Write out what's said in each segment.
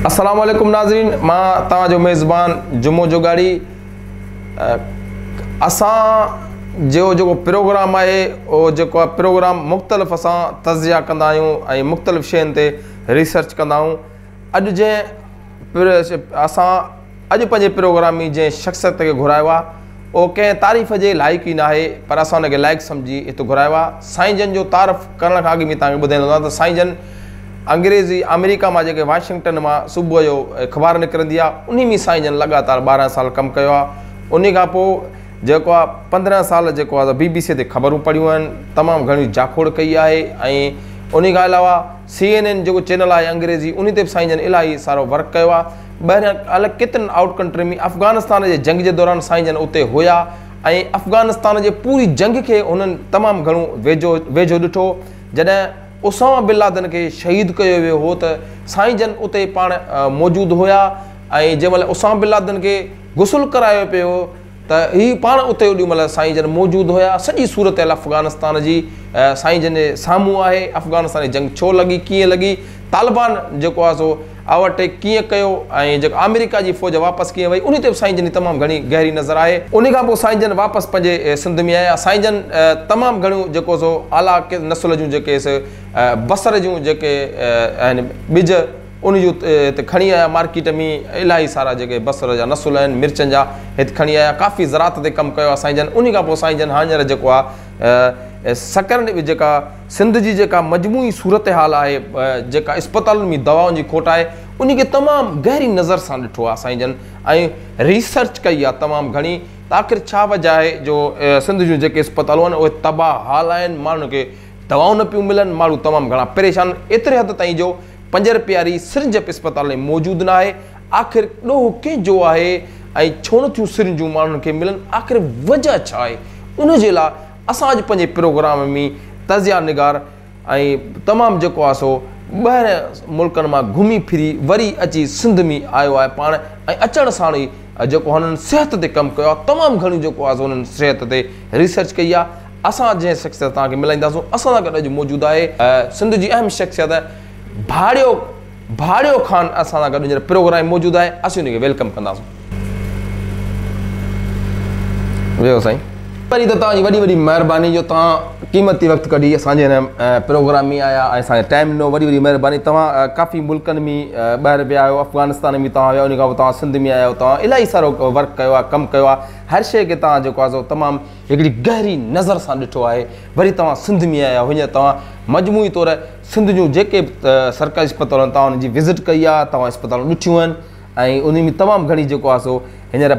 السلام عليڪم ناظرين مان توهان جو ميزبان جمعو جوڳاڙي اسان جو جيڪو پروگرام آهي اهو جيڪو آهي پروگرام مختلف اسان تجزيا ڪندا آهيون ۽ مختلف شين تي ريسرچ ڪندا آهيون اڄ جنهن اسان اڄ پنهنجي پروگرام ۾ جنهن شخصيت کي گهرايو آهي اهو ڪنهن تعريف جي لائق ئي ناهي پر اسان ان کي لائق سمجهي هت گهرايو آهي. سائين جن جو تعارف ڪرڻ کان اڳ ۾ توهان کي ٻڌائيندو هلان ته سائين جن انگريزي آمريڪا مان جيڪي واشنگٽن مان صبح جو اخبار نڪرندي آهي انهي ۾ سائين جن لڳاتار 12 سال ڪم ڪيو آهي انهي کان پوء جيڪو آهي 15 سال جيڪو آهي بي بي سي تي خبرون پڙهيون آهن تمام گهڻي جاکوڙ ڪئي آهي ۽ انهي کان علاوه سي اين اين جيڪو چينل آهي انگريزي انهي تي به سائين جن الاهي سارو ورڪ ڪيو آهي. ٻاهريان الائي ڪيترن آئوٽ ڪنٽري ۾ افغانستان جي جنگ جي دوران سائين جن اتي هيا ۽ افغانستان جي پوري جنگ کي هنن تمام گهڻو ويجهو ويجهو ڏٺو جڏهن اسامه بن لادن کي شهيد ڪيو ويو هو ته سائين جن اتي پاڻ موجود هيا ۽ جنهن مهل اسامه بن لادن کي غسل ڪرايو پيو ته هي پاڻ اتي اوڏي مهل سائين جن موجود هيا سڄي صورتحال افغانستان جي سائين جن جي سامهون آهي افغانستان جي جنگ ڇو لڳي ڪيئن لڳي طالبان جيڪو آهي سو اوورٽيڪ ڪيئن ڪيو ۽ جيڪو آمريڪا جي فوج واپس ڪيئن وئي انهي تي به سائين جن جي تمام گهڻي گهري نظر آهي انهي کان پوء سائين جن واپس پنهنجي سنڌ ۾ آيا سائين جن تمام گهڻيون جيڪو سو اعليٰ نسل جون جيڪي بصر جون جيڪي آهن ٻج ان جون هت کڻي آيا مارڪيٽ ۾ الاهي سارا جيڪي بصر جا نسل آهن مرچن جا هت کڻي آيا ڪافي زراعت تي ڪم ڪيو آهي سائين جن انهي کان پوء سائين جن هاڃر جيڪو آهي سڪرنڊ ۾ جيڪا سنڌ جي جيڪا مجموعي صورتحال آهي جيڪا اسپتالن ۾ دوائن جي کوٽ آهي انهي کي تمام گهري نظر سان ڏٺو آهي سائين جن ۽ ريسرچ ڪئي آهي تمام گهڻي ته آخر ڇا وجه آهي جو سنڌ جون جيڪي اسپتالون آهن اهي تباهه حال آهن ماڻهن کي دوائون نه پيون ملن ماڻهو تمام گهڻا پريشان ايتري حد تائين جو 5 رپيا واري سرنج به اسپتال ۾ موجود ناهي، آخر ڏوهه ڪنهن جو آهي ۽ ڇو نٿيون سرنجون ماڻهن کي ملن، آخر وجهه ڇا آهي؟ ان جي لاء اسان اڄ پنهنجي پروگرام ۾ تجزيه نگار ۽ تمام جيڪو آهي سو ٻاهرين ملڪن مان گهمي ڦري وري اچي سنڌ ۾ آيو آهي پاڻ ۽ اچڻ ساڻ ئي جيڪو هنن صحت تي ڪم ڪيو آهي تمام گهڻيون جيڪو آهي سو هنن صحت تي ريسرچ ڪئي آهي اسان جنهن شخصيت توهان کي ملائينداسون اسان سان گڏ اڄ موجود آهي سنڌ جي اهم شخصيت ڀاڙيو ڀاڙيو خان اسان سان گڏ هينئر پروگرام ۾ موجود آهي اسين ان کي welcome ڪنداسون. ويهو سائين. پهرين ته توهان جي وڏي وڏي مهرباني جو توهان قيمتي وقت ڪڍي اسان جي هن پروگرام ۾ آيا ۽ اسان کي ٽائيم ڏنو وڏي وڏي مهرباني توهان ڪافي ملڪن ۾ ٻاهر ويا آهيو افغانستان ۾ توهان ويا ان کان پوء توهان سنڌ ۾ آيا آهيو توهان الاهي سارو ورڪ ڪيو آهي ڪم ڪيو آهي هر شيء کي توهان جيڪو آهي سو تمام هڪڙي گهري نظر سان ڏٺو آهي وري توهان سنڌ ۾ آيا آهيو هينئر توهان مجموعي طور سنڌ جون جيڪي به سرڪاري اسپتالون آهن توهان انهن جي وزٽ ڪئي آهي توهان اسپتالون ڏٺيون آهن ۽ انهي ۾ تمام گهڻي جيڪو آهي سو هينئر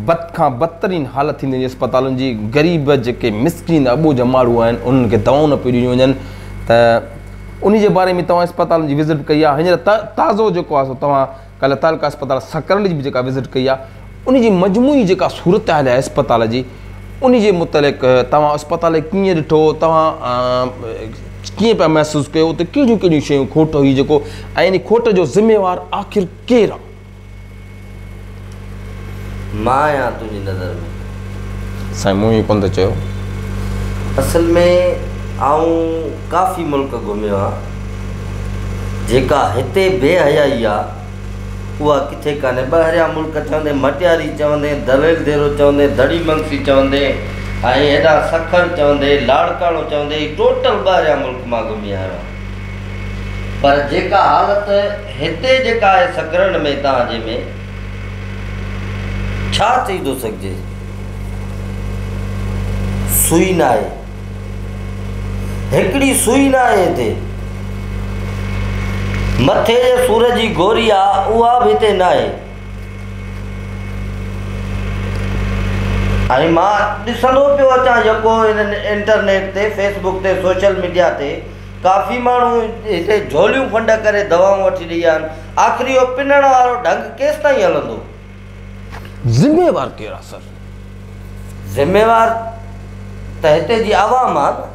بد کان بدترين حالت ٿيندي وڃي اسپتالن جي غريب جيڪي مسڪين اٻوجهه ماڻهو آهن انهن کي دوائون نه پيون ڏنيون وڃن ته انهي جي باري ۾ توهان اسپتالن جي وزٽ ڪئي آهي هينئر تازو جيڪو آهي سو توهان ڪالهه تعلقه اسپتال سڪرنڊ جي به جيڪا وزٽ ڪئي آهي ان جي مجموعي جيڪا صورتحال آهي اسپتال جي ان جي متعلق توهان اسپتال کي ڪيئن ڏٺو توهان ڪيئن پيا محسوس ڪيو اتي ڪهڙيون ڪهڙيون شيون کوٽ هئي جيڪو ۽ ان کوٽ جو ذميوار آخر ڪير آهي؟ مان آهيان تنهنجي نظر ۾. سائين مون ائين ڪونه ٿو چيو. اصل ۾ آئون ڪافي ملڪ گهميو آهيان. جيڪا هتي بي حيائي آ اها ڪٿي ڪانهي. ٻاهريان ملڪ چوندين مٽياري چوندين، دليل ديرو چوندين، دڙي منگسي چوندين ۽ هيڏانهن سکر چوندين، لاڙڪاڻو چوندين هي ٽوٽل ٻاهريان ملڪ مان گهمي آيو آهيان. پر جيڪا حالت هتي جيڪا آهي سڪرنڊ ۾ توهان جي ۾ ڇا چئي ٿو سگهجي سوئي ناهي. هڪڙي سوئي ناهي هتي. مٿي جي سور جي گوري آ اها به هتي ناهي. ۽ مان ڏسندو پيو اچان يڪو هنن انٽرنيٽ تي فيس بڪ تي سوشل ميڊيا تي ڪافي ماڻهو هتي جهوليون فنڊ ڪري دوائون وٺي رهيا آهن آخر اهو پنڻ وارو ڍنگ ڪيستائين هلندو؟ ذميوار ڪير آ سر؟ ذميوار ته هتي جي عوام آ نه.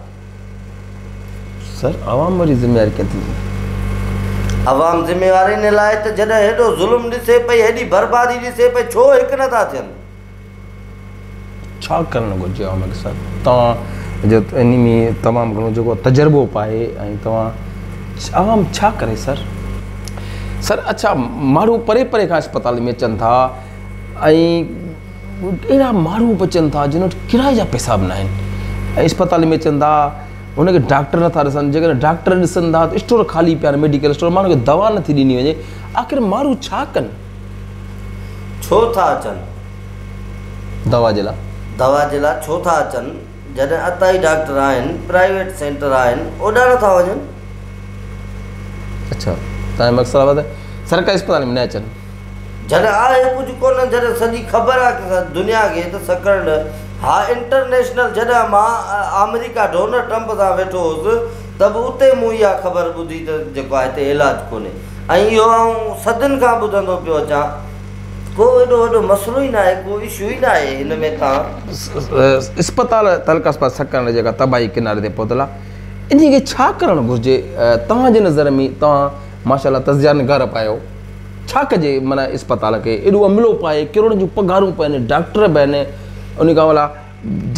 سر عوام وري ذميوار ڪيئن ٿيندي؟ عوام ذميوار ان لاء ته جڏهن هيڏو ظلم ڏسي پئي هيڏي بربادي ڏسي پئي ڇو هڪ نه ٿا ٿين؟ ڇا ڪرڻ گهرجي عوام کي سر؟ توهان جو انهي ۾ تمام گهڻو جيڪو تجربو به آهي ۽ توهان عوام ڇا ڪري سر؟ سر اڇا ماڻهو پري پري کان اسپتال ۾ اچن ٿا ۽ اهڙا ماڻهو به اچن ٿا جن وٽ ڪرائي جا پئسا به ناهن ۽ اسپتال ۾ اچن ٿا ان کي ڊاڪٽر نٿا ڏسن جيڪڏهن ڊاڪٽر ڏسن ٿا ته اسٽور خالي پيا آهن ميڊيڪل اسٽور ماڻهن کي دوا نٿي ڏني وڃي آخر ماڻهو ڇا ڪن؟ ڇو ٿا اچن؟ دوا جي لاء. دوا جي لاء ڇو ٿا اچن؟ جڏهن عطائي ڊاڪٽر آهن، پرائيويٽ سينٽر آهن، اوڏانهن نٿا وڃن؟ اڇا توهان جو مقصد آهي ته سرڪاري اسپتال ۾ نه اچن. جڏهن آهي ڪجهه ڪونه، جڏهن سڄي خبر آهي دنيا کي ته سڪرنڊ ها انٽرنيشنل، جڏهن مان آمريڪا ڊونلڊ ٽرمپ سان ويٺو هوس ته به اتي مون اها خبر ٻڌي ته جيڪو آهي هتي علاج ڪونهي ۽ اهو آئون صدين کان ٻڌندو پيو اچان. ڪو ايڏو وڏو مسئلو ئي ناهي، ڪو اشو ئي ناهي هن ۾ تان. اسپتال تعلقه اسپتال سڪرنڊ جيڪا تباهي ڪناري تي پهتل آهي انهي کي ڇا ڪرڻ گهرجي توهان جي نظر ۾ توهان ماشاء الله تجزيه نگار به آهيو ڇا ڪجي معنيٰ اسپتال کي ايڏو عملو به آهي ڪروڙن جون پگهارون به آهن ڊاڪٽر به آهن انهي کان علاوه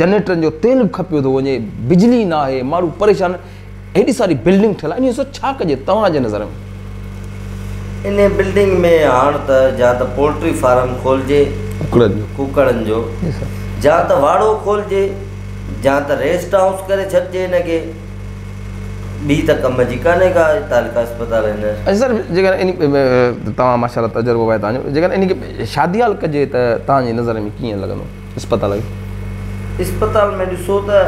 جنريٽرن جو تيل به کپيو ٿو وڃي بجلي ناهي ماڻهو پريشان هيڏي ساري بلڊنگ ٺهيل آهي انهي سان ڇا ڪجي توهان جي نظر ۾؟ انهي بلڊنگ ۾ هاڻ ته يا ته پولٽري فارم کولجي ڪڪڙن جو يا ته واڙو کولجي يا ته ريسٽ هائوس ڪري ڇڏجي هن کي ٻي ته ڪم جي ڪانهي ڪا تعلقه اسپتال هن. اڇا سر جيڪڏهن انهي توهان ماشاءالله تجربو آهي توهان جو جيڪڏهن انهي کي شادي هال ڪجي ته توهان جي نظر ۾ ڪيئن لڳندو؟ اسپتال کي. اسپتال ۾ ڏسو ته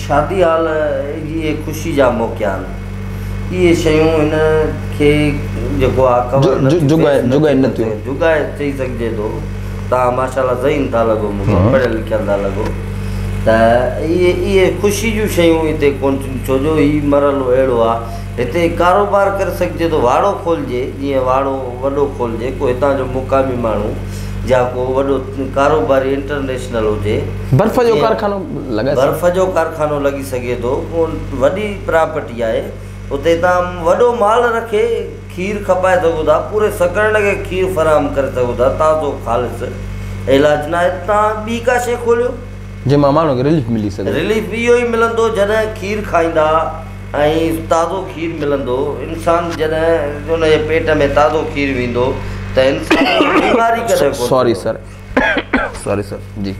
شادي هال اهي خوشي جا موقعا آهن. اهي شيون هن کي جيڪو آ ڪور نه ٿيون جڳائن نه ٿيون جڳائي چئي سگهجي ٿو. توهان ماشاء الله ذهين ٿا لڳو مون کي پڙهيل لکيل ٿا لڳو ته اهي اهي خوشي جون شيون هتي ڪونه ٿينديون ڇو جو هي مرحلو اهڙو آ هتي ڪاروبار ڪري سگهجي ٿو واڙو کولجي جيئن واڙو وڏو کولجي ڪو هتان جو مقامي ماڻهو يا ڪو وڏو ڪاروباري انٽرنيشنل هجي. برف جو ڪارخانو لڳائي سگهي. برف جو ڪارخانو لڳي سگهي ٿو. وڏي پراپرٽي آهي. اتي توهان وڏو مال رکي کير کپائي سگهو ٿا. پوري سڪرنڊ کي کير فراهم ڪري سگهو ٿا. تازو خالص. علاج ناهي ته توهان ٻي ڪا شيء کوليو. جنهن مان ماڻهن کي رليف ملي سگهي. رليف اهو ئي ملندو جڏهن کير کائيندا. ۽ تازو کير ملندو. انسان جڏهن ان جي پيٽ ۾ تازو کير ويندو ته انسان بيماري ڪڏهن ڪونه سوري سر سوري سر جي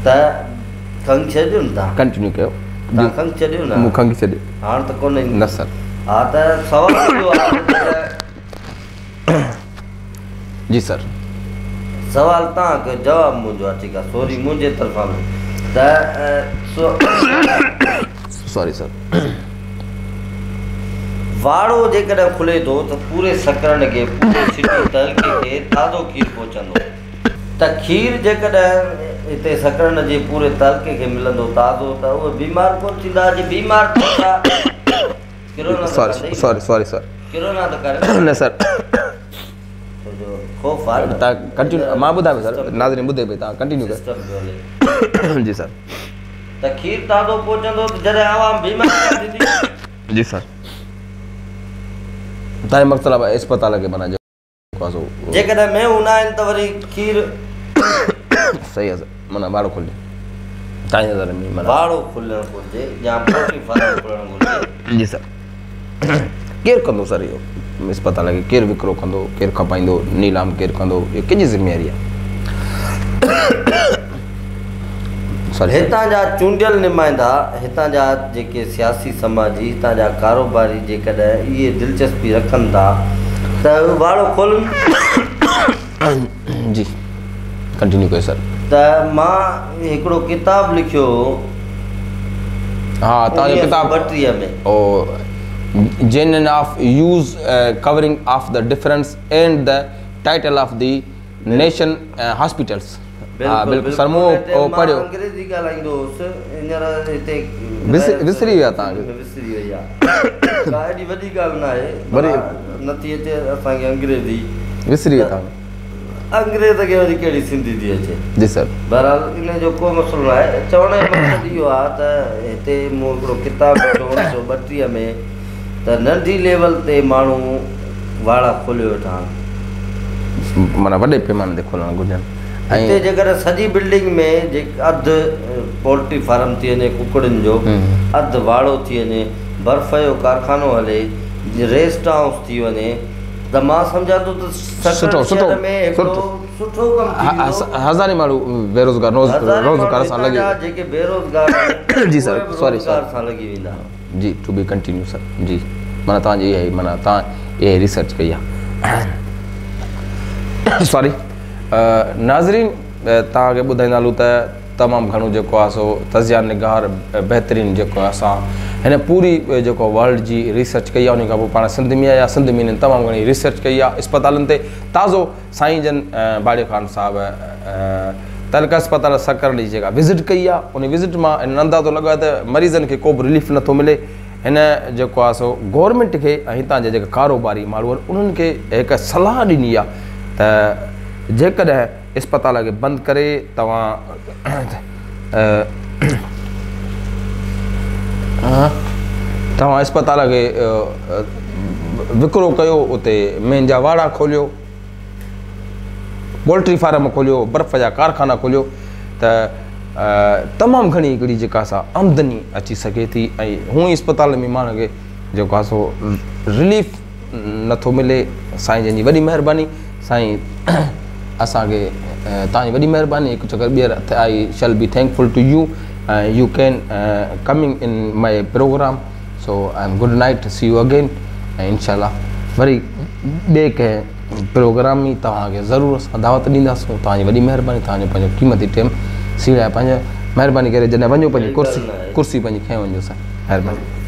ته کنگهه ڇڏيو نه تان ڪنٽينيو ڪيو تان کنگهه ڇڏيو نه مون کنگهه ڇڏيو هاڻ ته ڪونه نه سر ها ته سوال اهو آهي ته جي سر. سوال توهان ڪيو جواب منهنجو آ ٺيڪ آ سوري منهنجي طرفان به ته سوري سر. واڙو جيڪڏهن کلي ٿو ته پوري سڪرنڊ کي پوري سٽي تعلقي کي تازو کير پهچندو ته کير جيڪڏهن هتي سڪرنڊ جي پوري تعلقي کي ملندو تازو ته اهي بيمار ڪونه ٿيندا جي بيمار ٿيندا سوري سوري سوري سر نه سر تان ڪنٽينيو مان ٻڌايو سر ناظرين ٻڌي پئي تان ڪنٽينيو ڪيو جي سر ته کير تازو پهچندو ته جڏهن عوام بيمار نه ٿيندي جي سر تان مطلب اسپتال کي معنيٰ جيڪڏهن مينهون نه آهن ته وري کير. صحيح آهي سر معنيٰ واڙو کولجي تانجي نظر ۾ معنيٰ واڙو کولڻ گهرجي يا پولٽري فارم کولڻ گهرجي. جي سر ڪير ڪندو سر اهو اسپتال کي ڪير وڪرو ڪندو ڪير کپائيندو نيلام ڪير ڪندو اهو ڪنهن جي ذميواري آهي. هتان جا چونڊيل نمائندا، هتان جا جيڪي سياسي سماجي، هتان جا ڪاروباري جيڪڏهن اهي دلچسپي رکن ٿا ته واڙو کولن. جي ڪنٽينيو ڪيو سر. ته مان هڪڙو ڪتاب لکيو هو. ها توهان جو ڪتاب 1932 ۾. او جين of use covering of the difference and the title of the nation hospitals. ها بلڪل سر مون اهو پڙهيو. مان انگريزي ڳالهائيندو هوس هينئر هتي وسري ويا توهان کي. وسري وئي آ ڪا ايڏي وڏي ڳالهه ناهي وري نٿي اچي اسان کي انگريزي وسري وئي توهان کي. انگريز کي وري ڪهڙي سنڌي ٿي اچي. جي سر. بهرحال ان جو ڪو مسئلو ناهي چوڻ جو مقصد اهو آ ته هتي مون هڪڙو ڪتاب لکيو 1932 ۾ ته ننڍي ليول تي ماڻهو واڙا کوليو ويٺا آهن. معنيٰ وڏي پيماني تي کولڻ گهرجن ۽. هتي جيڪڏهن سڄي بلڊنگ ۾ جي اڌ پولٽري فارم ٿي وڃي ڪڪڙين جو، اڌ واڙو ٿي وڃي، برف جو ڪارخانو هلي ريسٽ هائوس ٿي وڃي ته مان سمجهان ٿو ته سٺو سکر سٺو شهر ۾ هڪڙو سٺو سٺو ڪم ٿي ويندو. هزارين ماڻهو بيروزگار هزارين روزگار ماڻهو سان هتان لڳي جا جيڪي بيروزگار آهن جي سر اهي به سوري روزگار سر سان لڳي ويندا. جي ٽو بي ڪنٽينيو سر جي معنيٰ توهان جي اها ئي معنيٰ توهان اها ئي ريسرچ ڪئي آهي سوري ناظرين توهان کي ٻڌائيندا هلون ته تمام گهڻو جيڪو آهي سو تجزيه نگار بهترين جيڪو آهي اسان هن پوري جيڪو ورلڊ جي ريسرچ ڪئي آهي ان کان پوء پاڻ سنڌ ۾ آيا سنڌ ۾ هنن تمام گهڻي ريسرچ ڪئي آهي اسپتالن تي تازو سائين جن باڙي خان صاحب تعلقه اسپتال سکر جي جيڪا وزٽ ڪئي آهي ان وزٽ مان هنن اندازو لڳايو ته مريضن کي ڪو به رليف نٿو ملي هن جيڪو آهي سو گورنمينٽ کي ۽ هتان جا جيڪا ڪاروباري ماڻهو آهن انهن کي هڪ صلاح ڏني آهي ته جيڪڏهن اسپتال کي بند ڪري توهان توهان اسپتال کي وڪرو ڪيو اتي مينهن جا واڙا کوليو پولٽري فارم کوليو برف جا ڪارخانا کوليو ته تمام گهڻي هڪڙي جيڪا سا آمدني اچي سگهي ٿي ۽ هونئن ئي اسپتال ۾ ماڻهن کي جيڪو آهي سو رليف نٿو ملي سائين جن جي وڏي مهرباني سائين اسان کي توهان جي وڏي مهرباني هڪ چڪر ٻيهر I shall be thankful to you you can coming in my programme so I am good night see you again ۽ انشاء الله وري ٻئي ڪنهن پروگرام ۾ توهان کي ضرور اسان دعوت ڏينداسون توهان جي وڏي مهرباني توهان جو پنهنجو قيمتي ٽيم سيڙائي پنهنجو مهرباني ڪري جڏهن وڃو پنهنجي ڪرسي ڪرسي پنهنجي کڻي وڃجو سائين مهرباني.